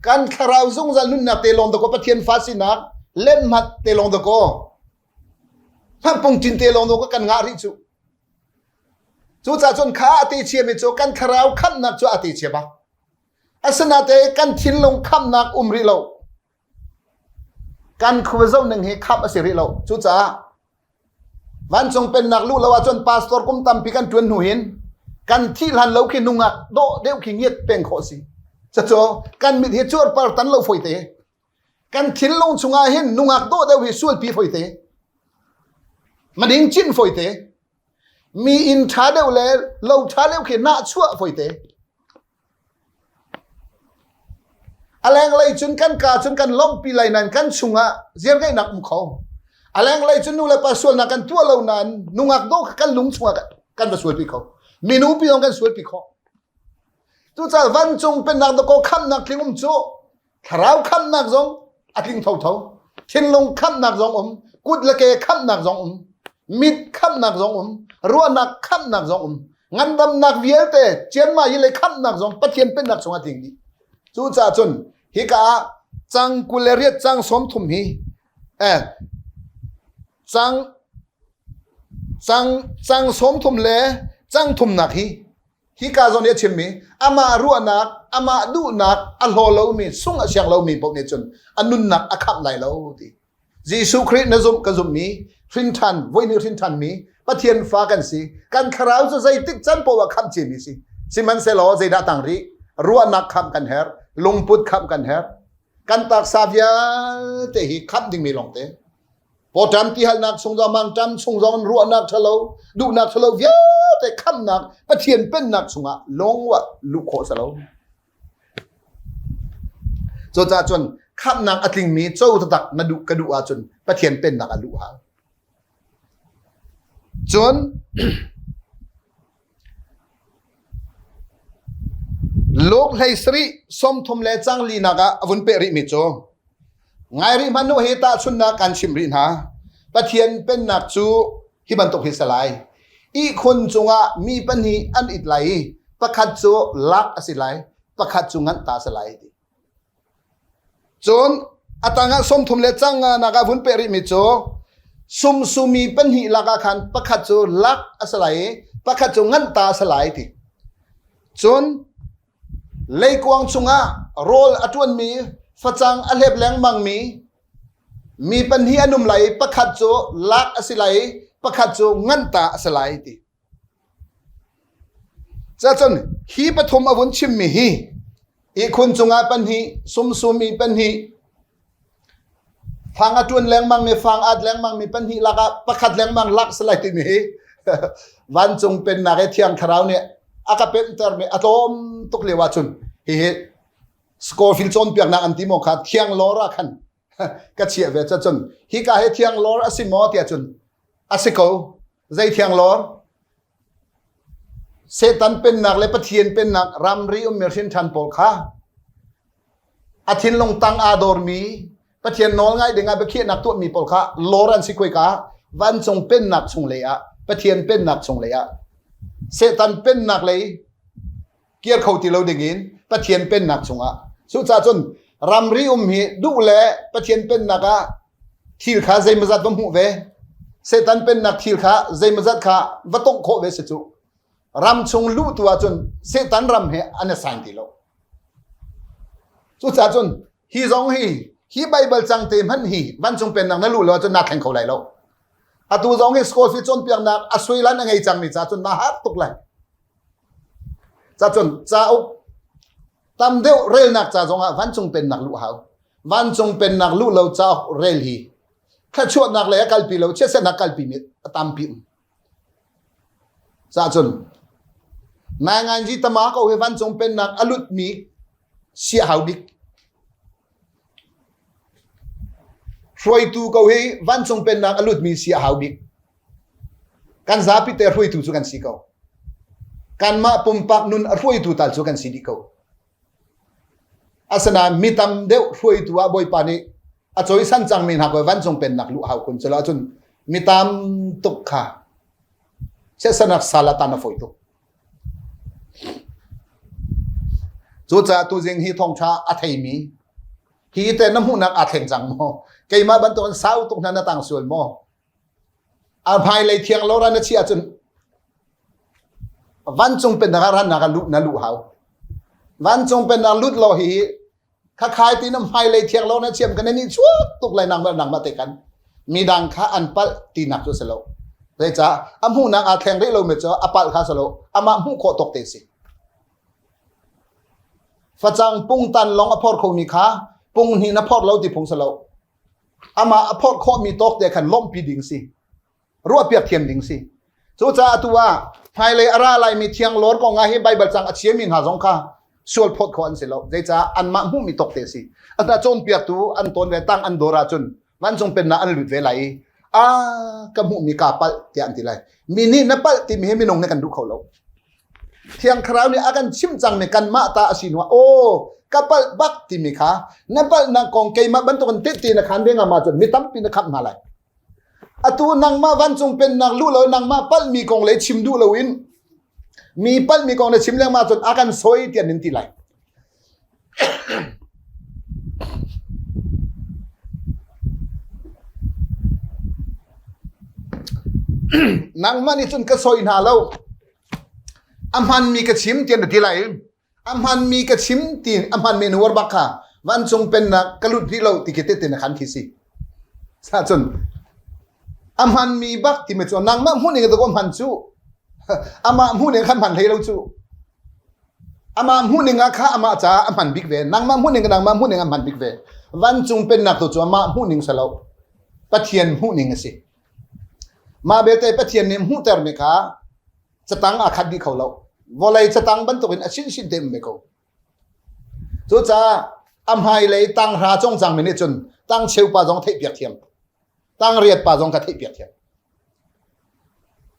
kan thlarau zungzal nunnak te lawng dakaw Pathian fa sinak lenhmat te lawng dakaw hmanpung cin te lawng dakaw kan ngah rih cu. Cucaah cun kha a te chiami cu kan thlarau khamhnak cu a te chia bak. Asinain kan thinlung khamhnak um rih lo. Kan khua zoh ning hi khamh a si rih lo. Cucaah vancung pennak luh lo ahcun pastor kum tampi kan ṭuan hnu hin kan thih hlan lo khi nungak dawh deuh khi ngiat peng khawh si. Cucu kan mit hi cuarpar tan lo foi te. Kan thinlung chungah hin nungak dawh deuh hi sualpi foi te. Mading cin foi te. Mi inn ṭha deuh le lo ṭha deuh khi nahchuah foi te. A lenglei cun kan kaa cun kan lawmhpi lai nain kan chungah ziarngeihnak um kho. A lenglei cun nu le pa sualnak kan tuah lo nain nungak dawh kha kan lung chungah kan va sualpi kho. Minu pi zong kan sualpi khawh. Cucaah vancung pennak dakaw khamhnak tling um cu Thlarau khamhnak zong a tling thotho. Thinlung khamhnak zong um, kut le ke khamhnak zong um, mit khamhnak zong um, ruahnak khamhnak zong um, ngandamnak vialte cianma hi le khamhnak zong Pathian pennak chungah tling dih. Cucaah cun hika ah cang 28 cang 30 hi eh cang cang cang 30 le cang thumnak hi Hika zawn i a chimmi amah ruahnak, amah duhnak a hlaw lomi, sung a siang lomi paoh nih cun a nunnak a khamh lai lo ti. Jesuh Khrih na zumh ka zumhmi, hrinṭhan, voihnih hrinṭhanmi, Pathian fa kan si. Kan thlarau cu zeitik can paoh ah khamh ciami si. Sihmanhsehlaw zeidah tang rih? Ruahnak khamh kan herh, lungput khamh kan herh. Kan taksa vialte hi khamh dingmi lawngte. Pawṭam tihalnak chung zong mangṭam chung zong ruahnak ṭhalo duhnak ṭhalo vialte khamnak Pathian pennak chungah lungwa luh khawh si lo. Cucaah cun khamhnak a tlingmi co taktak na duh ka duh ahcun Pathian pennak a luh hau. Cun Luke hlei sarih 30 le cang linak ah a vun peh rihmi cu ngai rih hmanh u hi tahchunhnak kan chimh rih hna. Pathian pennak cu hi bantuk hi si lai. Ihkhun cungah mi pahnih an it lai i pakhat cu lak a si lai, pakhat cu nganh ta a si lai ti. Cun a tangah 30 le cang nak ah vun peh rihmi cu sumsumi pahnih lakah khan pakhat cu lak a si lai i pakhat cu nganh ta a si lai ti. Cun leikuang chungah rawl a ṭuanmi facang a hlep lengmangmi mi pahnih an um lai i pakhat cu lak a si lai i pakhat cu nganh ta a si lai ti. Cacun hi pathum a vun chimmi hi ihkhun cungah pahnih, sumsumi pahnih, fang a ṭuan lengmangmi, fang at lengmangmi pahnih lakah pakhat lengmang lak si lai timi hi vancung pennak i Thiang Thlarau nih a ka pemhtermi a tlawm tuk lio ahcun hihi Scofield cawnpiaknak an ti maw kha thiang lawr ah khan. Ka chiah ve cun hika hi thiang lawr a si maw tiah cun a si ko. Zei thiang lawr? Satan pennak le Pathian pennak ramri ummi hrin ṭhan pawl kha a thinlung tang aa dawrmi Pathian nawl ngai dingah biakhiahnak tuahmi pawl kha lawr an si khoika vancung pennak chung lei ah Pathian pennak chung lei ah Satan pennak lei kir kho ti lo dingin Pathian pennak chungah cucaah cun ramri um hi duh le Pathian pennak ah thil kha zeimawzat va hmuh ve Satan pennak thil kha zeimawzat kha va tongh khawh ve si cu ram chung luh tu ahcun Satan ram he an i sain ti lo cucaah cun hi zong hi hi Bible cang te hmanh hi vancung pennak na luh lo ahcun naa thleng kho lai lo atu zong hi school fee cawnpiaknak a suilan a ngei cangmi ca cun naa har tuk lai Cacun cauk tam deuh relnak ca zongah vancung pennak luh hau. Vancung pennak luh lo cauk rel hi thluachuahnak lei a kalpi lo chiatsernak kalpi mi a tampi um. Cacun Nainganji tama ko hi vancung pennak a lut mi sia hau bik. Hruaitu ko hi vancung pennak a lut mi si a hau bik. Kan zapi te hruaitu cu kan si ko. Kanmah pumpak nun a hruaitu tal cu kan si dih ko. Asinain mi tam deuh hruaitu ah Bawipa nih a cawisan cangmi hna ko vancung pennak luh hau kun cu lo ahcun mi tam tuk kha chiatsanak sal ah tan a fawi tuk. Cucaah tuzing hi thawngṭha a theimi hi te na hmuhnak aa thleng cang maw? Keimah bantukin sau tuk hna na tang sual maw? A hmailei thiang lo ra na chiah ahcun vancung pennak ah rannak ah luh na luh hau. Vancung pennak lut law hi khakhai ti na hmailei thiang lo na chiam kan ni chuak tuk lai nangmah nangmah te kan midang kha an palh tinak cu si lo. Zeicah a hmuhnak aa thleng rih lomi cu a palh kha si lo amah hmuh khawh tawk te si. Facang pungtan lawng a phor khomi kha pung hnih na phor lo ti phung si lo. Amah a phorh khawhmi tawk te khan lawmhpi ding si. Ruahpiak thiam ding si. Cucaah atu ah hmailei a ra laimi thiang lawr kong ah hi Baibal cang a chiami hna zong kha sual phawt khawh an si lo. Zeicah anmah hmuhmi tawk te si. Ata cawnpiaktu an tawn ve tang an dawr ahcun vancung pennak an lut ve lai i a ka hmuhmi kaa palh tiah an ti lai. Mi nih na palh timi hi minung nih kan duh kho lo. Thiang Thlarau nih a kan chimh cangmi kanmah ta a si hnuah aw ka palh bak timi kha na palhnak kong keimah bantukin tehte na khan ve ngam ahcun mi tampi na khamh hna lai. Atu nangmah vancung pennak luh lo nangmah palhmi kong le chim duh loin mi palhmi kong na chim lengmah cun a kan soi tiah nin ti lai. Nangmah nih cun ka soi hna lo. A hmanmi ka chim tiah na ti lai. A hmanmi ka chim ti a hmanmi na uar bak kha vancung pennak ka lut rih lo ti khi tehte na khan khi si. Sa cun a hmanmi bak timi cu nangmah hmuh ning a hman cu amah hmuh ning khan hman hlei lo cu. Amah hmuhning ah kha amah caah a hman bik ve. Nangmah hmuhning nangmah hmuhning a hman bik ve. Vancung pennak tu cu amah hmuhning si lo. Pathian hmuhning a si. Mah belte Pathian nih hmuhtermi kha catang aa khat dih kho lo. Vawlei catang bantukin a sinsin te um ve ko. Cucaah a hmailei tanghra congcangmi nih cun tang cheu pa zong theihpiak thiam. Tang riat pa zong kha theihpiak thiam.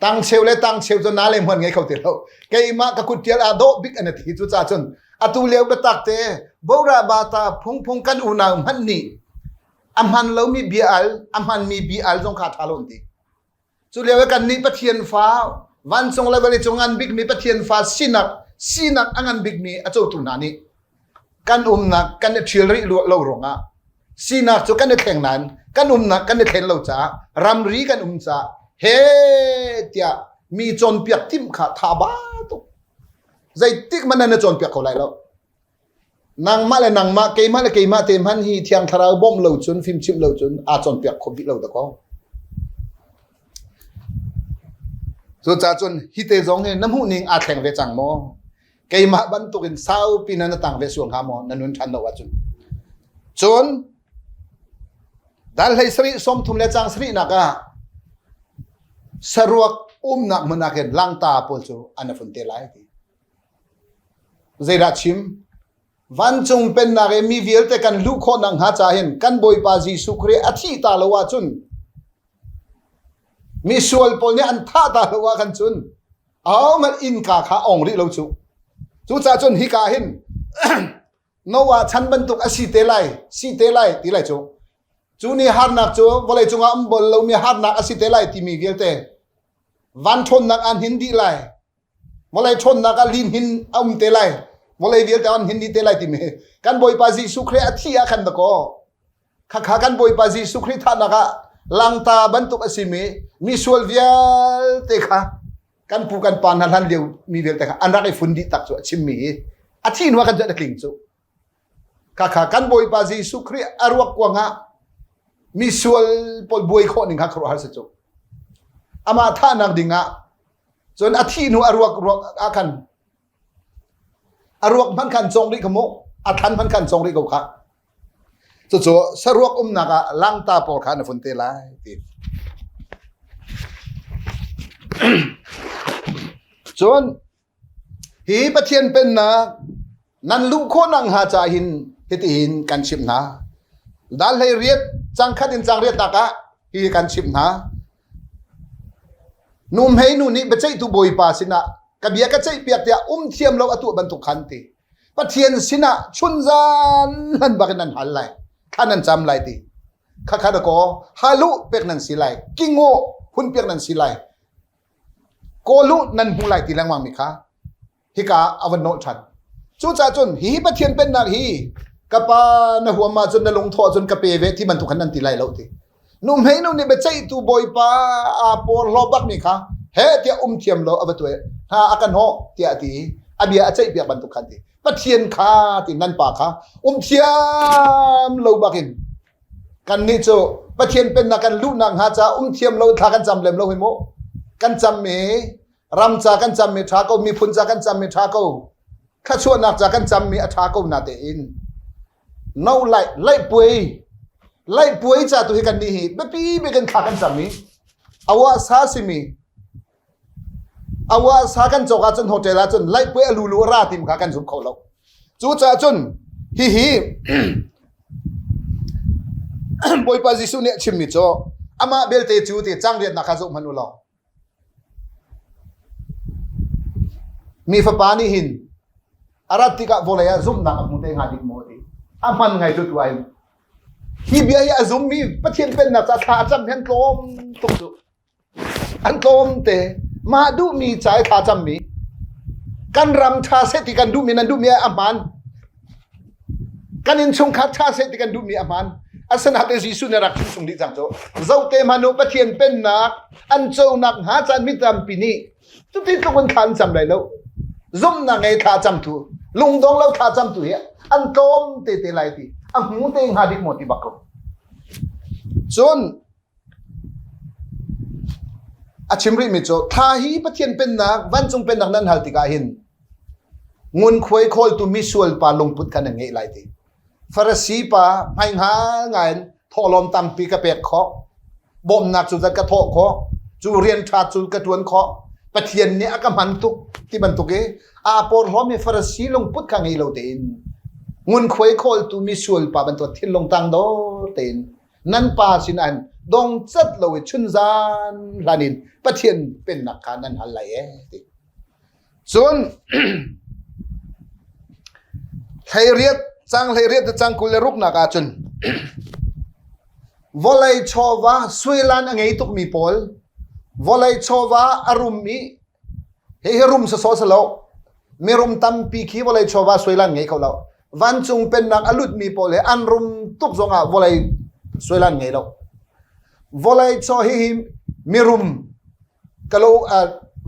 Tang cheu le tang cheu cu na le hmuan ngei kho ti lo. Keimah ka kut tial ah dawh bik an ti cu ca cun atu lio biatak te bora bata phungphung kan unau hmanh nih a hman lomi bia al a hmanmi bia al zong kha tha lo an ti. Cu lio kan nih Pathian fa vancung le vawlei cung ngan bikmi Pathian fa sinak sinak a ngan bikmi a cotu hna nih kan umnak kan i ṭhial rih lo ruangah sinak cu kan i thleng nain kan umnak kan i thlen lo caah ramri kan um caah he tiah mi cawnpiak timh kha tha ba tuk zeitik hmanh na cawnpiak kho lai lo nangmah le nangmah keimah le keimah te hmanh hi thiang thlarau bawmh lo cun fimchimh lo cun aa cawnpiak kho bik lo dakaw Cucaah cun hi te zong hi na hmuh ning aa thleng ve cang maw? Keimah bantukin saupi na na tang ve sual hnga maw na nun ṭhan lo ahcun? Cun dal hlei sarih 30 le cang sarihnak ah saruak umnak hmun ah khin langta pawl cu an fun te lai ti. Zeidah chim? Vancung pennak i mi vialte kan luh khawh nakhnga ca hin kan Bawipa Jesuh Khrih a thih ta lo ahcun misual pawl nih an thah ta lo ah khan cun ahohmanh innka kha ong rih lo cu. Cucaah cun hika hin Noah chan bantuk a si te lai, si te lai ti lai cu. Cu ni harnak cu vawlei cungah um bal lomi harnak a si te lai timi vialte van ṭhawnnak aan hin dih lai. Vawlei ṭhawnnak ah lin hin a um te lai. Vawlei vialte an hin dih te lai timi kan Bawipa Jesuh Khrih a thih ah khan dakaw khakha kan Bawipa Jesuh Khrih thahnak ah langta bantuk a simi misual vialte kha kan pu kan pa hna hlan lio mi vialte kha an rak i fun dih tak cu a chimmi hi a thih hnu ah kan cu a tling cu khakha kan Bawipa Jesuh Khrih a ruak kuang ah misual pawl buai khawh ning kha khuaruahhar si cu amah thahnak ding ah cun a thih hnu a ruak ruak ah khan a ruak hmanh khan cong rih ka mu a thlan hmanh khan cong rih ko kha cucu saruak umnak ah langta pawl kha na fun te lai ti cun Hi Pathian pennak nan luh khawh nakhnga ca hin hitihin kan chimh hna. Dal hlei riat cang khat in cang riatnak ah hi kan chimh hna. Nuhmei nu nih biaceihtu bawipa sinah ka bia ka ceihpiak tiah um thiam lo a tuah bantuk khan ti. Pathian sinah chunzan hlan bak in nan hal lai. Thla nan cam lai ti. Khakha dakaw halu pek nan si lai. Kingo hun piak nan si lai. Kawl u nan hmu lai ti lengmang mi kha hika a van nawlh ṭhan. Cucaah cun hi Pathian pennak hi ka pa na huam ahcun na lungthawh ahcun ka pe ve ti bantuk khan nan ti lai lo ti. Nuhmei nu nih biaceihtu bawipa aa porhlaw bak mi kha he tiah um thiam lo a va tuah hna a kan hawh tiah a ti i a bia a ceihpiak bantuk khan ti. Pathian kha ti nan pa kha um thiam lo bakin Kannih cu Pathian pennak kan luhnak hnga caah um thiam lo thla kan cam lem lo hi mu. Kan cammi ram ca kan cammi ṭha ko, miphun ca kan cammi ṭha ko, thluachuahnak ca kan cammi a ṭha ko na tein. No lai laihpuai laihpuai ca tu hi kannih hi biapi bik in thla kan cam i awa sa simi Awa sa kan cawk ahcun hotel ahcun laihpuai a lulu a ra tim kha kan zum kho lo. Cucaah cun hihi Bawipa Jesuh nih a chimmi cu amah belte cu ti cangriatnak kha zoh hmanh u law mi fapa nih hin a rat tikah vawlei ah zumhnak a hmu te hnga dik maw ti a hman ngai cu tu ai hi bia hi a zummi Pathian pennak ca thla a cam hian tlawm tuk cu An tlawmte. Mah duhmi ca i thla cammi. Kan ram ṭha seh ti kan duhmi nan duhmi a hmaan. Kan innchungkhar ṭha seh ti kan duhmi a hmaan. Asinain Jesuh nih a rak chim chung dih cang cu. Zohte hmanh u Pathian pennak an conak hnga caan mi tampi nih cuti tluk in thla an cam lai lo. Zumhnak ngei thla camtu, lungdong lo thla camtu hi an tlawm te te lai ti a hmu te hnga dik maw ti bak ko. Cun A chim rihmi cu thla hi Pathian pennak, vancung pennak nan hal tikah hin ngunkhuai khawltu misual pa lungput kha nan ngeih lai ti. Farasi pa hmaihngal ngai in thawhlawm tampi ka pek khawh, bawmhnak cu zat ka thawh khawh, cu rian ṭha cu ka ṭuan khawh, Pathian nih a ka hman tuk ti bantuk i aa porhlawmi Farasi lungput kha ngei lo tein ngunkhuai khawltu misual pa bantuk thinlung tangdor tein nan pa sinah hin dong cat lo i chunzan hlan in Pathian pennak kha nan hal lai ee ti. Cun hleiriat cang hleiriat te cang 26 nak ah cun vawlei chawva suilan a ngei tukmi pawl vawlei chawva a rum i Hihi rum sawsawh si lo. Mirum tampi khi vawlei chawva suailan ngei kho lo. Vancung pennak a lutmi pawl he an rum tuk zongah vawlei suailan ngei lo. Vawlei chaw hihi mirum kalo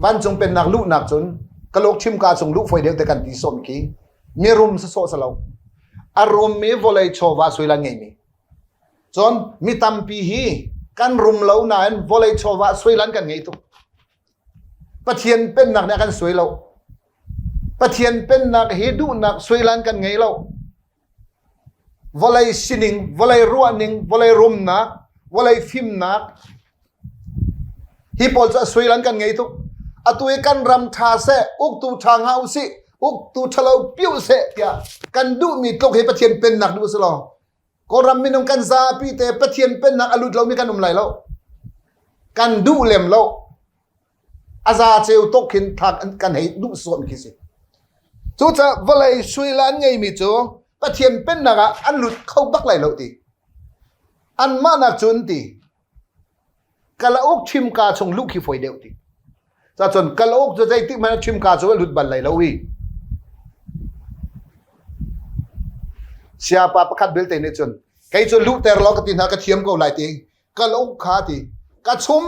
vancung pennak luhnak cun kalok chimka chung luh foi deuh te kan ti sawm khi mirum sawsawh si lo. A rummi vawlei chawva suailan ngeimi. Cun mi tampi hi kan rum lo nain vawlei chawva suailan kan ngei tuk. Pathian pennak nih a kan suai lo. Pathian pennak hi duhnak suailan kan ngei lo. Vawlei sining, vawlei ruahning, vawlei rumnak, vawlei fimnak, hi pawl cu a suailan kan ngei tuk. Atu i kan ram ṭha seh, uktu ṭha hnga usih, Uktu ṭhalo piu seh tiah kan duhmi tluk hi Pathian pennak duh si law Kawlram minung kan zapi te Pathian pennak a lut lomi kan um lai lo. Kan duh lem lo. A za ceu tok khin thak kan hei duh sawm khi si. Cucaah vawlei suila an ngeimi cu Pathian pennak ah an lut kho bak lai lo ti. Anmah nak cun ti kalauk chimka chung luh khi fawi deuh ti. Cacun kalauk cu zeitik hmanh ah chimka cu a lut bal lai lo i. Siapa pakhat belte nih cun kei cu luhter law ka ti hna ka thiam ko lai ti kalauk kha ti ka chum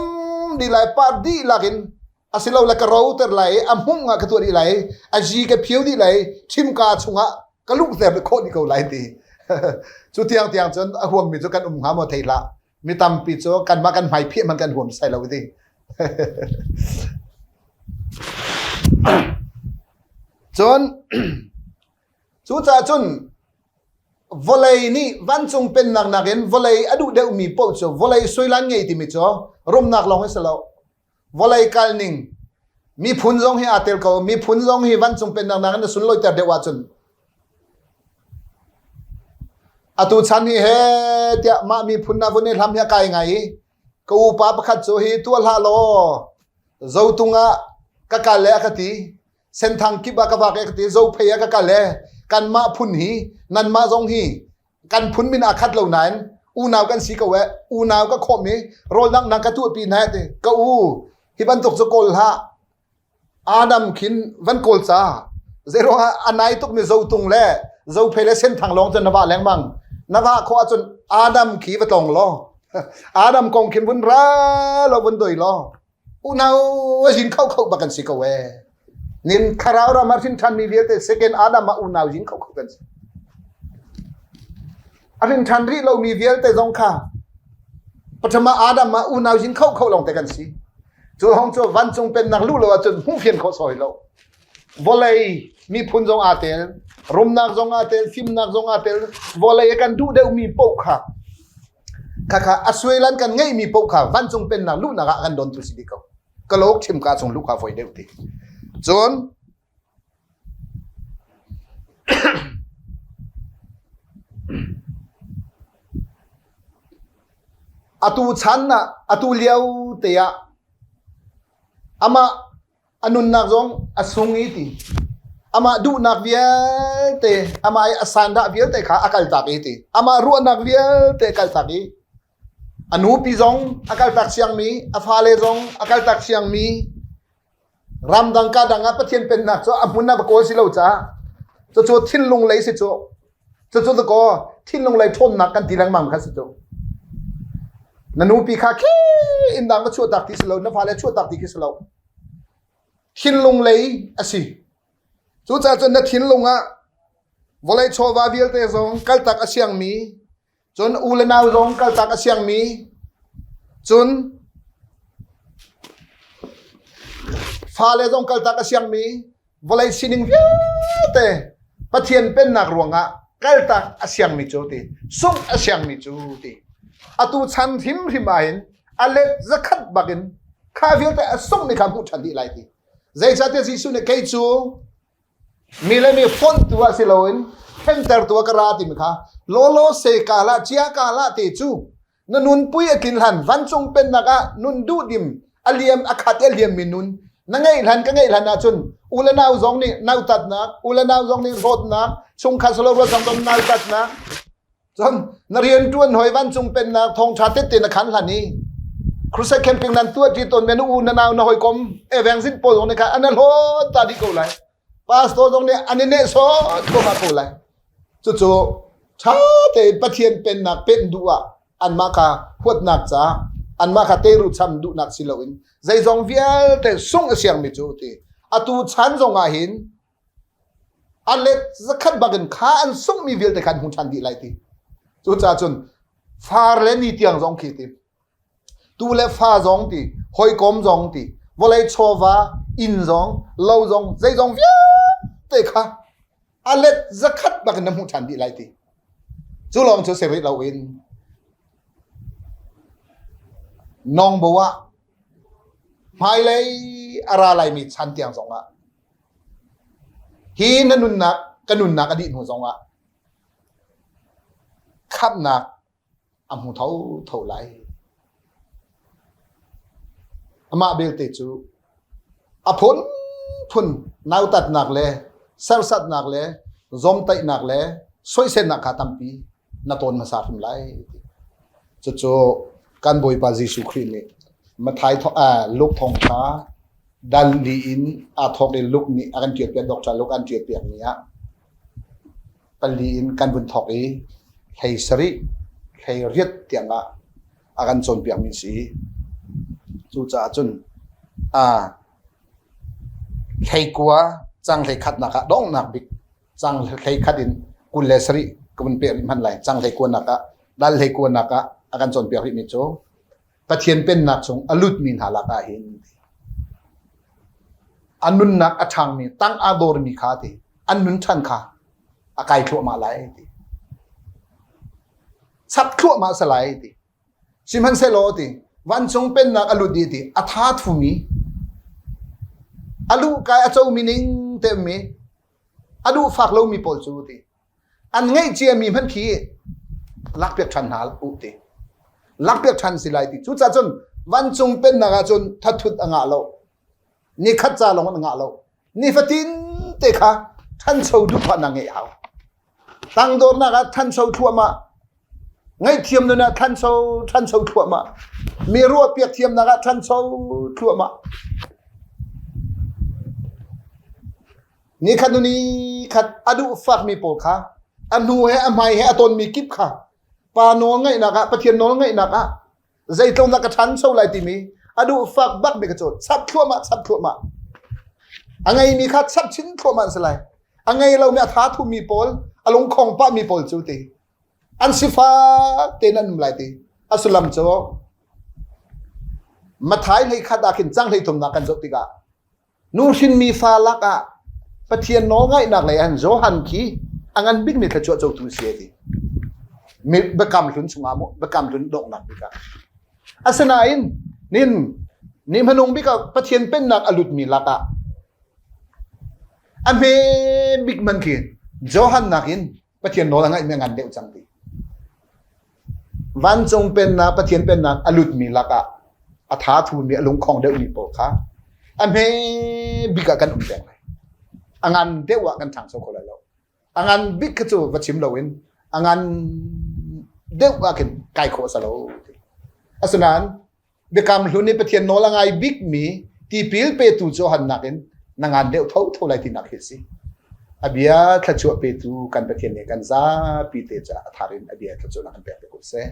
dih lai pa dihlak in asilole ka roter lai i a hmung ah ka tuah dih lai i a zi ka phio dih lai i thimka chungah ka luhter khawh dih ko lai ti cu tiang tiang cun a huammi cu kan um hnga maw thei hlah mi tampi cu kanmah kan hmai phih man kan huam sai lo ti cun cucaah cun vawlei nih vancung pennak nakin vawlei a duh deuhmi paoh cu vawlei suilan ngei timi cu rumnak lawng hi si lo vawlei kal ning miphun zong hi aa tel ko miphun zong hi vancung pennak nakin na sunlawiter deuh ahcun atu chan hi he tiah mah miphun na vun i hlam hi a kai ngai i ka upa pakhat cu hi tuah hlah law zotung ah ka kal le a ka ti senthang kip ah ka vak e ka ti zophei ah ka kal e kanmah phun hi nanmah zong hi kan phun min aa khat lo nain unau kan si ko eh unau ka khawm i rawl dang nang ka tuahpi hna ti ka u hi bantuk cu kawl hlah Adam khin van kawl ca zeiruangah a nai tuk mi zotung le zophei le senthang lawng cun na vah lengmang na vah khawh ahcun Adam khi va tlong law Adam kong khin vun ra law vun doi law unau a zin kho kho bak kan si ko ee nin thlarau ram ah hrin ṭhan mi vialte second Adam ah unau zin kho kho kan si a hrin ṭhan rih lomi vialte zong kha pathum ah Adam ah unau zin kho kho lawng te kan si cu hong cu vancung pennak luh lo ahcun hmuh fian khawh sawi lo vawlei miphun zong aa tel rumnak zong aa tel fimnak zong aa tel vawlei kan duh deuhmi paoh kha Khakha a suailan kan ngeihmi paoh kha vancung pennak luhnak ah kan dontu si dih ko. Kalawk thimka chung luh kha fawi deuh ti. Cun atu chan ah atu lio te ah amah a nunnak zong a sung i ti amah duhnak vialte amah i a sandah vialte kha a kaltak i ti amah ruahnak vialte a kaltak i a nupi zong a kaltak siangmi a fale zong a kaltak siangmi ramdang ka dang ah Pathian pennak cu a hmun ah va kawl si lo caah cucu thinlung lei si cu cucu dakaw thinlung lei ṭhawnnak kan ti lengmang kha si cu na nupi kha khi inn dang va chuahtak ti si lo na fale chuahtak ti khi si lo thinlung lei a si cucaah cun na thinlung ah vawlei chawva vialte zong kaltak a siangmi cun u le nau zong kaltak a siangmi cun fale zong kaltak a siangmi vawlei sining vialte Pathian pennak ruangah kaltak a siangmi cu ti sungh a siangmi cu ti atu chan hrimhrim ah hin a let zakhat bakin kha vialte a sungh ni kha hmuh ṭhan dih lai ti zeicahtiah Jesuh nih kei cu mi le mi fonhtu ah si loin thentertu ah ka ra timi kha lawlaw se ka hlah cia ka hlah te cu na nunpui a tlin hlan vancung pennak ah nun duhdim a liam a khat i a liammi nun na ngeih hlan ka ngeih hlan ahcun u le nau zong nih nautatnak u le nau zong nih hlawtnak chungkhat salo ruat zong zong nautatnak cun na rian ṭuan hoi vancung pennak thawngṭha tette na khan hlan i crusade camping nan tuah ṭi tawn men u na nau na hawikom evangelist pawl zong nih khan an hlawt ta dih ko lai pastor zong nih an i nehsawh thluahmah ko lai cucu ṭha tein Pathian pennak pen duh ah anmah kha huatnak ca anmah kha teru cham duhnak si loin zeizong vialte sungh a siangmi cu ti atu chan zong ah hin a let zakhat bakin kha an sunghmi vialte kha an hmu ṭhan dih lai ti cucaah cun far le ni tiang zong khi ti Tu le fa zong ti, hawikom zong ti, vawlei chawva, inn zong, lo zong, zeizong vialte kha a let zakhat bak in na hmuh ṭhan dih lai ti. Cu lawng cu si rih loin nongbo ah hmailei a ra laimi chan tiang zong ah. Hi na nunnak ka nunnak a dih hnu zongah khamhnak a hmu thotho lai. Amah belte cu a phunphun nautatnak le sersatnak le zawmtaihnak le soiselnak kha tampi na tawn hmasa hrim lai. Cucu kan Bawipa Jesuh Khrih nih Matthai Luke thawngṭha dal li in aa thawk i Luke nih a kan ṭialpiak Doctor Luke an ṭialpiak mi ah pali in kan vun thawk i hlei sarih hlei riat tiang ah a kan cawnpiakmi a si. Cucaah cun hlei kua cang hlei khatnak ah donghnak bik cang hlei khat in 27 ka vun peh rih hmanh lai. Cang hlei kuanak ah dal hlei kuanak ah a kan cawnpiak rihmi cu Pathian pennak chung a lutmi hna lakah hin a nunnak a ṭhangmi tang aa dawrmi kha ti an nun ṭhan kha a kai thluahmah lai ti chap thluahmah sa lai ti sihmanhsehlaw ti vancung pennak a lut dih ti a tha thumi a luh kai a comi ning te mi a duh fak lomi pawl cu ti an ngeih ciami hmanh khi lakpiak ṭhan hna u ti lakpiak ṭhan si lai ti cucaah cun vancung pennak ah cun thathut a ngah lo nikhat ca lawng an ngah lo nifatin te kha ṭhancho duhpahnak ngeih hau tangdornak ah ṭhancho thluahmah ngaihthiam nun ah ṭhancho ṭhancho thluahmah mi ruahpiak thiamnak ah ṭhancho thluahmah Nikhat hnu nikhat a duh fakmi pawl kha a hnu he a hmai he a tonmi kip kha pa nawl ngaihnak ah Pathian nawl ngaihnak ah zeitluk dah ka ṭhancho lai timi a duh fak bakmi kha cu chap thluahmah chap thluahmah a ngeimi kha chap chin thluahmah an si lai a ngei lomi a tha thumi pawl a lungkhong pahmi pawl cu ti an sifak tein an um lai ti a sullam cu Mathai hlei khat ah khin cang hlei thumnak kan zoh tikah Nu hrinmi fa lakah Pathian nawlngaihnak lei ah Johan khi a ngan bikmi thluachuah cotu si a ti. Mi biakam hlun chungah mu biakam hlun donghnak bik ah. Asinain nin ni hmanung bik ah Pathian pennak a lutmi lakah a hme bik man khi Johan nakin Pathian nawl a ngaihmi a ngan deuh cang ti. Vancung pennak Pathian pennak a lutmi lakah a tha thumi a lungkhong deuhmi pawl kha a hme bik ah kan um peng lai. A ngan deuh ah kan ṭhangcho kho lai lo. A ngan bik kha cu va chim loin a ngan deuh ah khin kai khawh a si lo. Asinain Biakam Hlun i Pathian nawl a ngai bikmi tipil petu Johan nakin na ngan deuh thotho lai tinak hi a si. A bia thluachuah petu kan Pathian nih kan zapi te caah a thar in a bia thluachuahnak kan pek te ko seh.